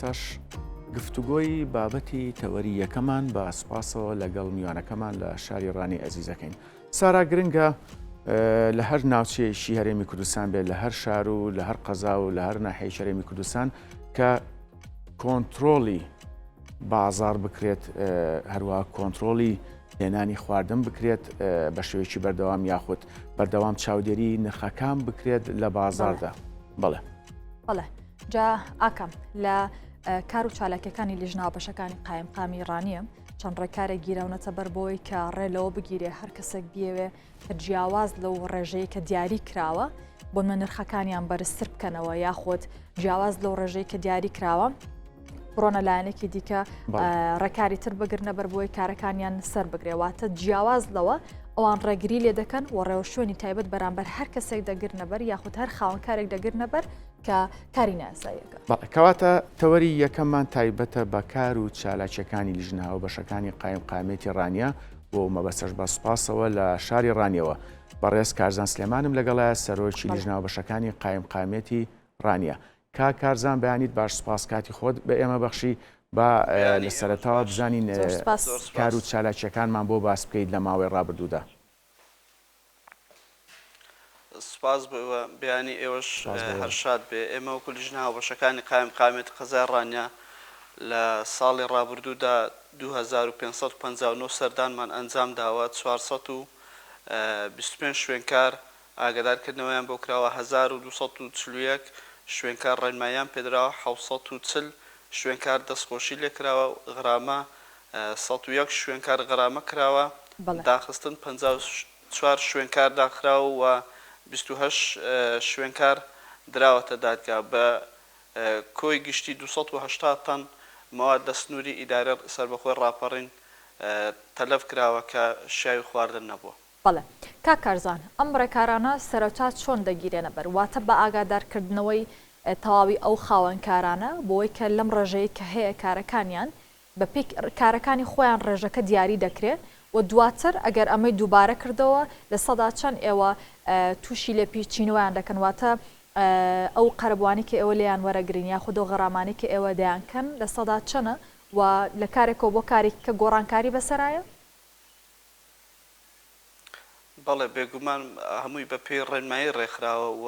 ئێستاش گفتوگۆی بابەتی تەوەری یەکەمان بە سوپاسەوە لەگەڵ میوانەکەمان لە شاری ڕانی ئەزیزەکەین. سارا گرنگە لە هەر ناوچەیەکی هەرێمی کوردستان بێت لە هەر شار و لە هەر قەزا و لە هەر ناحیەی هەرێمی کوردستان کە کۆنترۆڵی بازار بکرێت هەروە کۆنترۆڵی هێنانی خواردن بکرێت بە شێوەیەکی بەردەوام یاخود بەردەوام چاودێری نرخەکان بکرێت لە بازاردا بەڵێ. بەڵێ جا ئاکام لە کار و چالاکیەکانی لیژنە هاوبەشەکانی قایمقامی ڕانیە چەند ڕێکارێک گیراونەتە بەر بۆی کە ڕێ لەوە بگیرێ هەر کەسێک بیەوێ کە جیاواز لەو ڕێژەیە کە دیاری کراوە بۆ نە نرخەکانیان بەرزتر بکەنەوە یاخود جیاواز لەو ڕێژەی کە دیاری کراوە بڕۆنە لایەنێکی دیکە ڕێکاری تر بگرنە بەر بۆی کارەکانیان سەر بگرێ واتە جیاواز لەوە ئەوان ڕێگری لێ دەکەن و ڕێوشوێنی تایبەت بەرامبەر هەر کەسێک دەگرنە بەر یاخود هەر خاوەنکارێک دەگرنە بەر کە کاری نایاساییەکە. کەواتە تەوەری یەکەممان تایبەتە بە کار و چالاکییەکانی لیژنە هاوبەشەکانی قایمقامیەتی ڕانیە، بۆ ئەو مەبەستەش بە سوپاسەوە لە شاری ڕانیەوە بەڕێز کارزان سلێمانم لەگەڵایە سەرۆکی لیژنە هاوبەشەکانی قایمقامیەتی ڕانیە. کاک کارزان بەیانیت باش سوپاس کاتی خۆت بە ئێمە بەخشی با لە سەرەتاوە بزانین کار و چالاکییەکانمان بۆ باس بکەیت لە ماوەی ڕابردوودا. سوپاس بۆ ئێوە، بەیانی ئێوەش هەر شاد بێ. ئێمە وەکو لیژنە هاوبەشەکانی قایمقامیەتی قەزای ڕانیە لە ساڵی ڕابردوودا 2559 سەردانمان ئەنجام داوە، 425 شوێنکار ئاگادارکردنەوەیان بۆ کراوە، 1241 شوێنکار ڕێنماییان پێدراوە، 740 شوێنکار دەستخۆشی لێکراوە، غرامە 101 شوێنکار غەرامە کراوە، داخستن 54 شوێنکار داخراوە و 28 شوێنکار دراوەتە دادگا. بە کۆی گشتی 280 تەن مەواد لە سنووری ئیدارەی سەربەخۆی ڕاپەڕین تەلەف کراوە کە شیاوی خواردن نەبووە. بەڵێ کاک کارزان، ئەم ڕێکارانە سەرەتا چۆن دەگیرێنە بەر؟ واتە بە ئاگادارکردنەوەی تەواوی ئەو خاوەنکارانە بۆی کە لەم ڕێژەیەی کە هەیە کارەکانیان بە پێی کارەکانی خۆیان ڕێژەکە دیاری دەکرێ و دواتر ئەگەر ئەمەی دووبارە کردەوە لە سەدا چەند ئێوە تووشی لێپیچینەوەیان دەکەن واتە ئەو قەرەبووانەی کە ئێوە لێیان وەرەگرین یاخود ئەو غەرامانەی کە ئێوە دەیانکەن لە سەدا چەنە و لە کارێکەوە بۆ کارێکی کە گۆڕانکاری بەسەرایە؟ بەڵێ بێگومان هەمووی بە پێی ڕێنمایی ڕێکخراوە و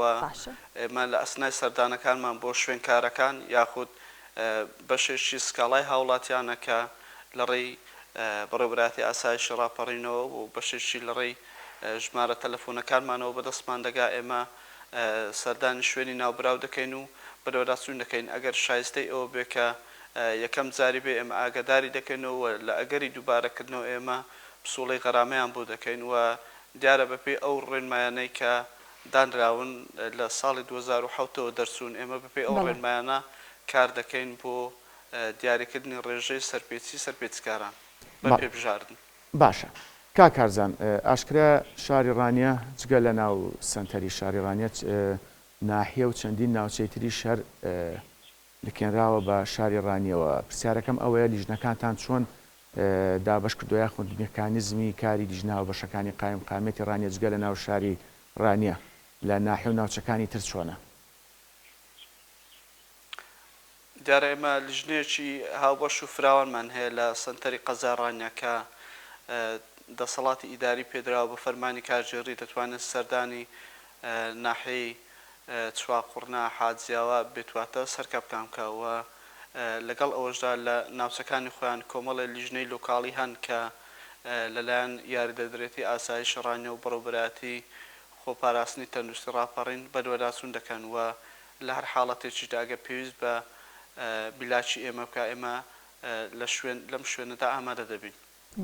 ئێمە لە ئەسنای سەردانەکانمان بۆ شوێنکارەکان یاخود بەشێکی سکاڵای هاوڵاتیانە کە لە ڕێی بەڕێوەبەرایەتی ئاسایشی ڕاپەڕینەوە و بەشێکی لە ڕێی ژمارە تەلەفۆنەکانمانەوە بەدەستمان دەگا ئێمە سەردانی شوێنی ناوبراو دەکەین و بەدواداچوون دەکەین ئەگەر شایستەی ئەوە بێ کە یەکەم جاری بێ ئێمە ئاگاداری دەکەینەوە و لە ئەگەری دووبارەکردنەوە ئێمە پسوڵەی غەرامەیان بۆ دەکەین و دیارە بەپێی ئەو ڕێنمایانەی کە دانراون لە ساڵی 2007 ەوە دەرچوون ئێمە بەپێی ئەو ڕێنمایانە کار دەکەین بۆ دیاریکردنی ڕێژەی سەرپێچی سەرپێچیکاران بە پێ بژاردن. باشە کاک کارزان ئاشکرایە شاری ڕانیە جگە لە ناو سەنتەری شاری ڕانیە ناحیە و چەندین ناوچەی تریش هەر لکێنراوە بە شاری ڕانیەوە، پرسیارەکەم ئەوەیە لیژنەکانتان چۆن دابەش کردووە یاخود میکانیزمی کاری لیژنە هاوبەشەکانی قایمقامیەتی ڕانیە جگە لە ناو شاری ڕانیە لە ناحیە و ناوچەکانی تر چۆنە؟ دیارە ئێمە لیژنەیەکی هاوبەش و فراوانمان هەیە لە سەنتەری قەزای ڕانیە کە دەسەڵاتی ئیداری پێدراوە بە فەرمانی کارگێڕی دەتوانێت سەردانی ناحیەی چواقوڕنە، حاجیاوا، بێتواتە سەرکەپکان بکا و لەگەڵ ئەوەشدا لە ناوچەکانی خۆیان کۆمەڵێ لیژنەی لۆکاڵی هەن کە لەلایەن یاریدەدرێتی ئاسایشی ڕانیە و بەڕێوبەرایەتی خۆپاراستنی تەندروستی ڕاپەڕین بەدواداچوون دەکەن و لە هەر حاڵەتێکیشدا ئەگەر پێویست بە میلاکی ئێمە بکا ئێمە لە شوێن لەم شوێنەدا ئامادە دەبین.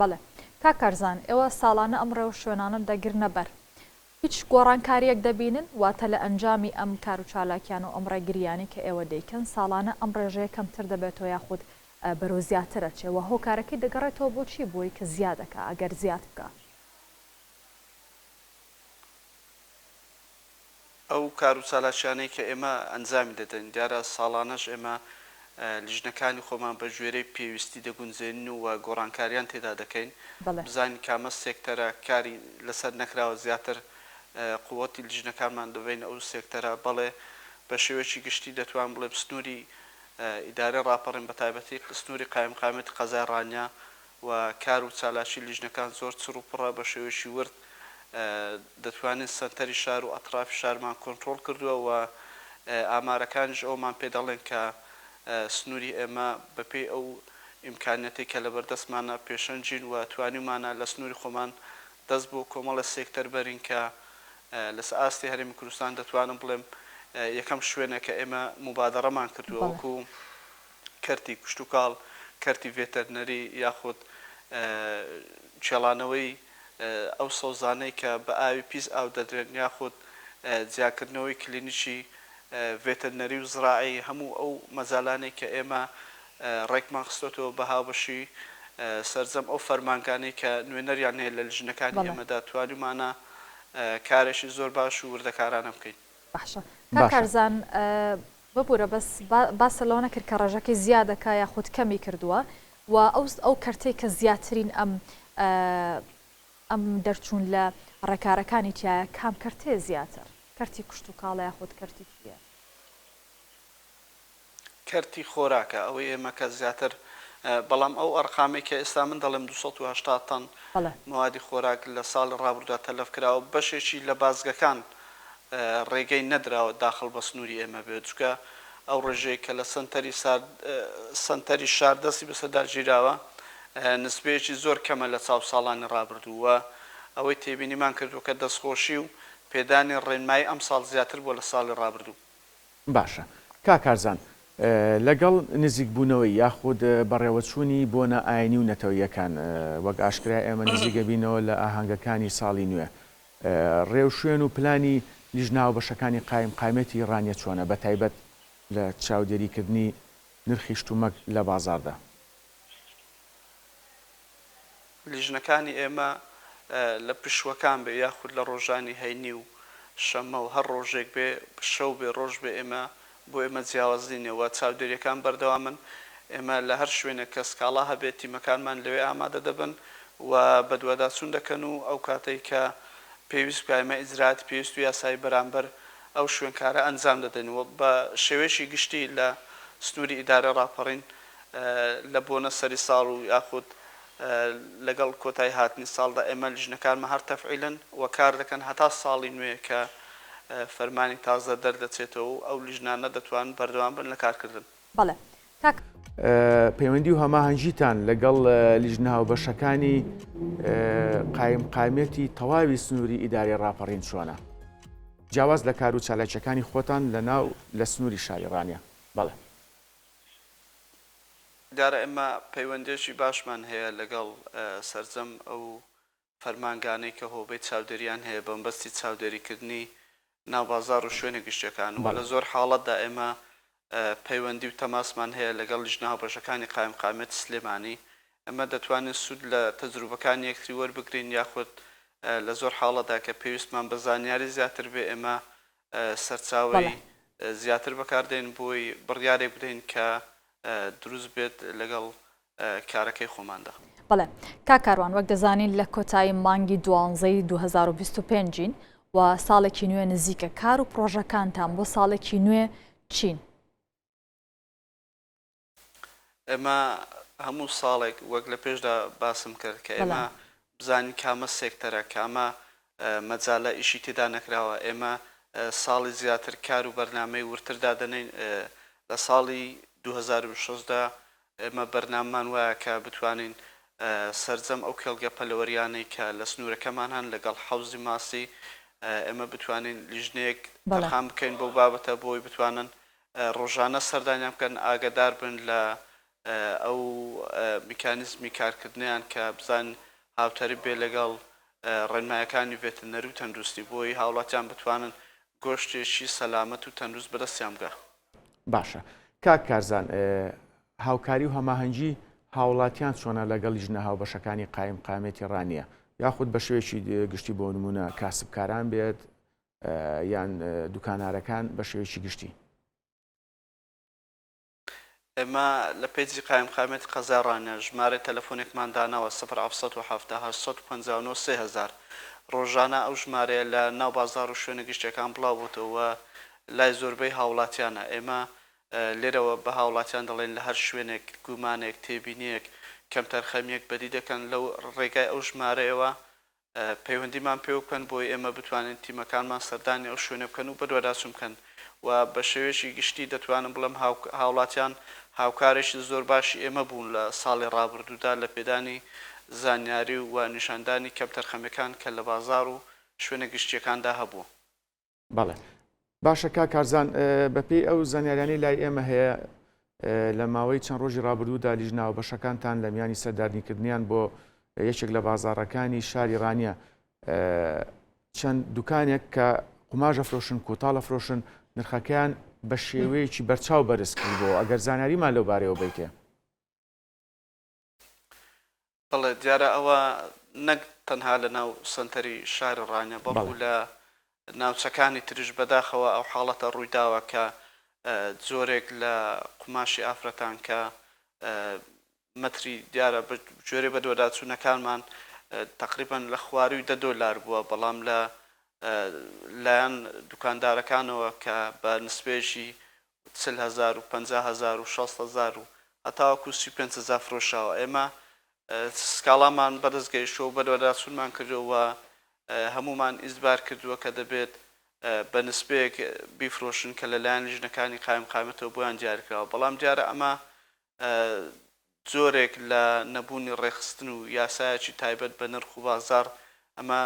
بەڵێ کاک کارزان ئێوە ساڵانە ئەم ڕێوشوێنانە دەگرنە بەر هیچ گۆڕانکارییەک دەبینن؟ واتە لە ئەنجامی ئەم کار و چالاکیانە و ئەم ڕێگرییانەی کە ئێوە دەیکەن، ساڵانە ئەم ڕێژەیە کەمتر دەبێتەوە یاخود بەرەو زیاتر ئەچێ؟ وە هۆکارەکەی دەگەڕێتەوە بۆ چی بۆی کە زیادەکا ئەگەر زیاد بکا؟ ئەو کار و چالاکیانەی کە ئێمە ئەنجامی دەدەین، دیارە ساڵانەش ئێمە لیژنەکانی خۆمان بە گوێرەی پێویستی دەگونجێنین و گۆڕانکاریان تێدا دەکەین، بزانین کامە سێکتەرە کاری لەسەر نەکراوە زیاتر قوتی لیژنەکانمان دەبەین ئەو سێکتەرە، بەڵێ بە شێوەیەکی گشتی دەتوانم بڵێم سنووری. ئیدارەی ڕاپەڕین بە تایبەتی سنووری قایمقامیەتی قەزای ڕانیە و کار و چالاکی لیژنەکان زۆر چڕ و پڕە بە شێوەیەکی ورد دەتوانین سەنتەری شار و ئەترافی شارمان کۆنترۆڵ کردووە و ئامارەکانیش ئەوەمان پێ دەڵێن کە سنووری ئێمە بەپێی ئەو ئیمکانیەتەی کە لەبەردەستمانە پێشەنگین و توانیومانە لە سنووری خۆمان دەست بۆ کۆمەڵێ سێکتەر بەرین کە لەسەر ئاستی هەرێمی کوردستان دەتوانم بڵێم یەکەم شوێنە کە ئێمە موبادەڕەمان کردووە وەکو کەرتی کشتوکاڵ، کەرتی ڤێتەرنەری یاخود کێڵانەوەی ئەو سەوزانەی کە بە ئاوی پیس ئاو دەدرێن یاخود جیاکردنەوەی کلینیکی ڤێتەرنەری و زراعی هەموو ئەو مەجالانەی کە ئێمە ڕێکمان خستۆتەوە بە هاوبەشی سەرجەم ئەو فەرمانگانەی کە نوێنەریان هەیە لە لیژنەکانی ئێمەدا توانیومانە کارێکی زۆر باش و وردەکارانە بکەین. باشە کاک کارزان ببورە بەس باست لەوە نەکرد کە ڕێژەکەی زیادەکا یاخود کەمی کردووە و ئەو ئەو کەرتەی کە زیاترین ئەم ئەم دەرچوون لە ڕێکارەکانی تایە کام کەرتەیە زیاتر کەرتی کشتوکاڵە یاخود کەرتی چییە؟ کەرتی خۆراکە ئەوەی ئێمە کە زیاتر بەڵام ئەو ئەرقامەی کە ئێستا من دەڵێم 280 تەن مەوادی خۆراک لە ساڵی ڕابردوودا تەلەف کراوە بەشێکی لە بازگەکان ڕێگەی نەدراوە داخڵ بە سنووری ئێمە بێت چونکە ئەو ڕێژەیە کە لە سەنتەری سار سەنتەری شار دەستی بەسەردا گیراوە نسبەیەکی زۆر کەمە لە چاو ساڵانی ڕابردوو و ئەوەی تێبینیمان کردووە کە دەستخۆشی و پێدانی ڕێنمایی ئەمساڵ زیاتر بووە لە ساڵی ڕابردوو. باشە کاک کارزان لەگەڵ نزیکبوونەوەی یاخود بەڕێوەچوونی بۆنە ئاینی و نەتەوەییەکان وەک ئاشکرایە ئێمە نزیکەبینەوە لە ئاهەنگەکانی ساڵی نوێ ڕێوشوێن و پلانی لیژنە هاوبەشەکانی قایمقامیەتی ڕانیە چۆنە بەتایبەت لە چاودێریکردنی نرخی شتومەک لە بازاڕدا؟ لیژنەکانی ئێمە لە پشووەکان بێ یاخود لە ڕۆژانی هەینی و شەممە و هەر ڕۆژێک بێ شەو بێ ڕۆژ بێ ئێمە بۆ ئێمە جیاوازی نیە و چاودێریەکان بەردەوامن ئێمە لە هەر شوێنێک کە سکاڵا هەبێت تیمەکانمان لەوێ ئامادە دەبن و بەدواداچوون دەکەن و ئەو کاتەی کە پێویست بکا ئێمە ئیجرائاتی پێویست و یاسایی بەرامبەر ئەو شوێنکارە ئەنجام دەدەین و بە شێوەیەکی گشتی لە سنووری ئیدارەی ڕاپەڕین لە بۆنە سەری ساڵ و یاخود لەگەڵ کۆتایی هاتنی ساڵدا ئێمە لیژنەکانمان هەر تەفعیلن و کار دەکەن هەتا ساڵی نوێ کە فەرمانی تازە دەردەچێتەوە و ئەو لیژنانە دەتوانن بەردەوام بن لە کارکردن. بەڵێ کاک. پەیوەندی و هەماهەنگیتان لەگەڵ لیژنە هاوبەشەکانی قایمقامیەتی تەواوی سنووری ئیدارەی ڕاپەڕین چۆنە؟ جیاواز لە کار و چالاکیەکانی خۆتان لە ناو لە سنووری شاری ڕانیە. بەڵێ. دیارە ئێمە پەیوەندییەکی باشمان هەیە لەگەڵ سەرجەم ئەو فەرمانگانەی کە هۆبەی چاودێریان هەیە بەمەبەستی چاودێریکردنی ناو بازاڕ و شوێنە گشتیەکان و لە زۆر حاڵەتدا ئێمە پەیوەندی و تەماسمان هەیە لەگەڵ لیژنە هاوبەشەکانی قایمقامیەتی سلێمانی ئێمە دەتوانین سوود لە تەجروبەکانی یەکتری وەربگرین یاخود لە زۆر حاڵەتدا کە پێویستمان بە زانیاری زیاتر بێ ئێمە سەرچاوەی زیاتر بەکاردێن بۆی بڕیارێک بدەین کە دروست بێت لەگەڵ کارەکەی خۆماندا. بەڵێ کاک کاروان وەک دەزانین لە کۆتایی مانگی دوانزەی 2025 ین و ساڵێکی نوێ نزیکە کار و پڕۆژەکانتان بۆ ساڵێکی نوێ چین؟ ئێمە هەموو ساڵێک وەک لە پێشدا باسم کرد کە ئێمە بزانین کامە سێکتەرە کامە مەجالە ئیشی تێدا نەکراوە ئێمە ساڵی زیاتر کار و بەرنامەی وردتر دادەنێین لە ساڵی 2016 ئێمە بەرنامەمان وایە کە بتوانین سەرجەم ئەو کێڵگە پەلەوەریانەی کە لە سنوورەکەمان هەن لەگەڵ حەوزی ماسی ئێمە بتوانین لیژنەیەک تەرخان بکەین بەو بابەتە بۆی بتوانن ڕۆژانە سەردانیان بکەن ئاگەدار بن لە ئەو میکانیزمی کارکردنیان کە بزانن هاوتەریب بێ لەگەڵ ڕێنمایەکانی ڤێتەرنەری و تەندروستی بۆی هاوڵاتیان بتوانن گۆشتێکی سەلامەت و تەندروست بەدەستیان بگا. باشە کاک کارزان هاوکاری و هەماهەنگی هاوڵاتیان چۆنە لەگەڵ لیژنە هاوبەشەکانی قایمقامیەتی ڕانیە یاخود بە شێوەیەکی گشتی بۆ نمونە کاسبکاران بێت یان دوکانارەکان بە شێوەیەکی گشتی؟ ئێمە لە پەیجی قایمقامیەتی قەزای ڕانیە ژمارەی تەلەفۆنێکمان داناوە سفر 717 859 3000 ڕۆژانە ئەو ژمارەیە لە ناو بازاڕ و شوێنە گشتیەکان بڵاو بۆتەوە و لای زۆربەی هاوڵاتیانە ئێمە. لێرەوە بە هاوڵاتیان دەڵێین لە هەر شوێنێک گومانێک، تێبینییەک، کەمتەرخەمییەک بەدی دەکەن لەو ڕێگای ئەو ژمارەیەوە پەیوەندیمان پێوە بکەن بۆی ئێمە بتوانین تیمەکانمان سەردانی ئەو شوێنە بکەن و بەدواداچوون بکەن و بە شێوەیەکی گشتی دەتوانم بڵێم هاوڵاتیان هاوکارێکی زۆر باشی ئێمە بوون لە ساڵی ڕابردوودا لە پێدانی زانیاری و نیشاندانی کەمتەرخەمیەکان کە لە بازاڕ و شوێنە گشتیەکاندا هەبووە. بەڵێ باشە کاک کارزان بەپێی ئەو زانیاریانەی لای ئێمە هەیە لە ماوەی چەند ڕۆژی ڕابردوودا لیژنە هاوبەشەکانتان لە میانی سەردارنیکردنیان بۆ یەکێک لە بازاڕەکانی شاری ڕانیە چەند دوکانێک کە قوماژە فرۆشن کوتاڵە فرۆشن نرخەکەیان بە شێوەیەکی بەرچاو بەرز کردبوو ئەگەر زانیاریمان لەو بارەیەوە بیتێ. بەڵێ دیارە ئەوە نەک تەنها لە ناو سەنتەری شاری ڕانیە بەڵکو لە ناوچەکانی تریش بەداخەوە ئەو حاڵەتە ڕوویداوە کە جۆرێک لە قوماشی ئافرەتان کە مەتری دیارە بە گوێرەی بەدواداچوونەکانمان تەقریبەن لە خوارووی دە دۆلار بووە بەڵام لە لایەن دوکاندارەکانەوە کە بە نسبەیەکی 40 هەزار و 50 هەزار و 60 هەزار و هەتاوەکو 35 هەزار فرۆشراوە ئێمە سکاڵامان بەدەست گەیشتووە و بەدواداچوونمان کردووە و هەموومان ئیجبار کردووە کە دەبێت بە نسبەیەک بیفرۆشن کە لەلایەن لیژنەکانی قایمقامیەتەوە بۆیان دیاریکراوە، بەڵام دیارە ئەمە جۆرێک لە نەبوونی ڕێکخستن و یاسایەکی تایبەت بە نرخ و بازاڕ ئەمە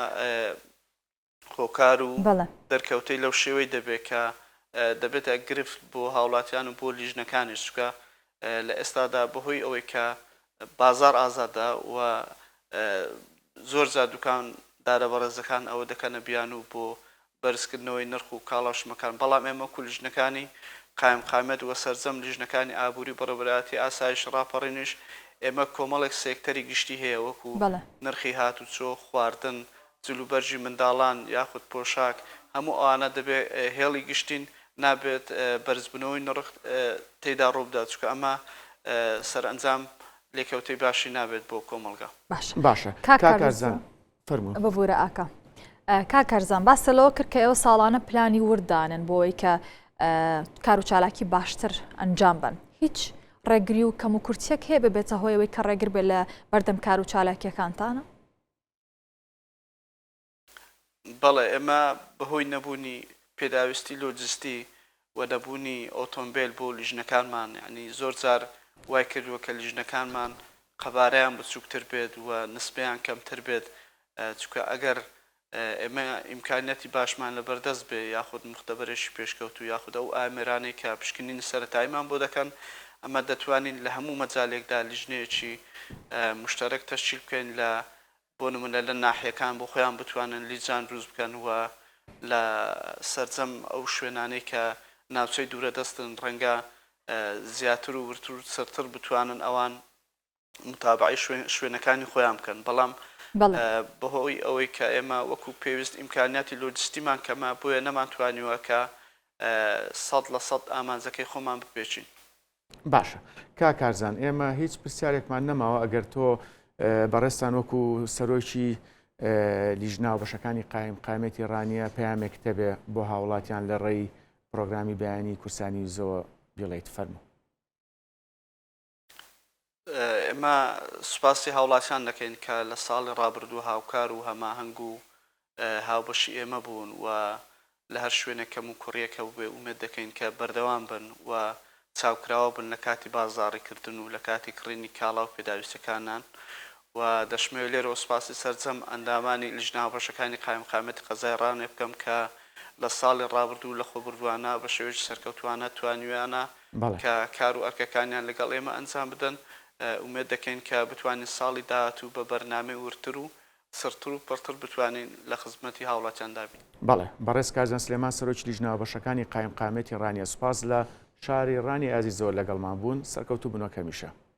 هۆکار و دەرکەوتەی لەو شێوەی دەبێت کە دەبێتە گرفت بۆ هاوڵاتیان و بۆ لیژنەکانیش، چونکە لە ئێستادا بەهۆی ئەوەی کە بازاڕ ئازادە و زۆر جار دوکان دارە بەڕێزەکان ئەوە دەکەنە بیانوو بۆ بەرزکردنەوەی نرخ و کاڵا و شمەکان، بەڵام ئێمە وەکو لیژنەکانی قایمقامیەت و سەرجەم لیژنەکانی ئابووری و بەڕێوەبەرایەتی ئاسایش ڕاپەڕینیش ئێمە کۆمەڵێک سێکتەری گشتی هەیە وەکو نرخی هاتوچۆ، خواردن، جلوبەرگی منداڵان یاخود پۆشاک، هەموو ئەوانە دەبێت هێڵی گشتین، نابێت بەرزبوونەوەی نڕخ تێیدا ڕووبدات، چونکە ئەمە سەرئەنجام لێکەوتەی باشی نابێت بۆ کۆمەڵگا. باشە باشە کاک کاک کارزان کارزان فەرموو. ببورە ئاکا کاک کارزان باستە لەوە کرد کە ئێوە ساڵانە پلانی ورد دانن بۆ ئەوەی کە کار و چالاکی باشتر ئەنجام بن هیچ ڕێگری و کەم و کورتیەک هەیە ببێتە هۆی ئەوەی کە ڕێگر بێت لە بەردەم کار و چالاکیەکانتانە؟ بەڵێ ئێمە بەهۆی نەبوونی پێداویستی لۆجستی و نەبوونی ئۆتۆمبێل بۆ لیژنەکانمان یانی زۆر جار وای کردووە کە لیژنەکانمان قەبارەیان بچووکتر بێت و نسبەیان کەمتر بێت چونکە ئەگەر ئێمە ئیمکانیەتی باشمان لەبەردەست بێ یاخود موختەبەرێکی پێشکەوتوو یاخود ئەو ئامێرانەی کە پشکنینی سەرەتاییمان بۆ دەکەن ئەمە دەتوانین لە هەموو مەجالێکدا لیژنەیەکی موشتەرەک تەشکیل بکەین لە بۆ نمونە لە ناحیەکان بۆ خۆیان بتوانن لیجان دروست بکەن و لە سەرجەم ئەو شوێنانەی کە ناوچەی دوورە دەستن ڕەنگە زیاتر و وردتر و چڕتر بتوانن ئەوان متابەعەی شوێنەکانی خۆیان بکەن بەڵام بەهۆی ئەوەی کە ئێمە وەکو پێویست ئیمکانیاتی لۆجستیمان کەمە بۆیە نەمانتوانیوە کە 100% ئامانجەکەی خۆمان بپێکین. باشە کاک کارزان ئێمە هیچ پرسیارێکمان نەماوە ئەگەر تۆ بەڕێزتان وەکو سەرۆکی لیژنا و بەشەکانی قایم قامێتی ڕانیە پەیامێک تەبێ بۆ هاوڵاتیان لە ڕێی پرۆگرامی بەیانی کورسانی زۆ بیڵیت فەرموو. ئێمە سوپاسی هاوڵاتیان دەکەین کە لە ساڵی ڕابردوو هاوکار و هەماهەنگ و هاوبەشی ئێمە بوون و لە هەر شوێنێک کەموکوڕییەک هەبووبێ ئومێد دەکەین کە بەردەوام بن و چاوکراوە بن لە کاتی بازاڕیکردن و لە کاتی کڕینی کاڵا و پێداویستیەکانان و دەشمەوێ لێرەوە سوپاسی سەرجەم ئەندامانی لیژنە هاوبەشەکانی قایمقامیەتی قەزای ڕانیە بکەم کە لە ساڵی ڕابردوو لەخۆبردووانە بە شێوەیەکی سەرکەوتووانە توانیویانە کە کار و ئەرکەکانیان لەگەڵ ئێمە ئەنجام بدەن، ئومێد دەکەین کە بتوانین ساڵی داهاتوو بە بەرنامەی وردتر و چڕتر و پڕتر بتوانین لە خزمەتی هاوڵاتیاندا بین. بەڵێ، بەڕێز کارزان سلێمان سەرۆکی لیژنە هاوبەشەکانی قایمقامیەتی ڕانیە سوپاس لە شاری ڕانیەی ئازیزەوە لەگەڵمان بوون، سەرکەوتوو بن وەک هەمیشە.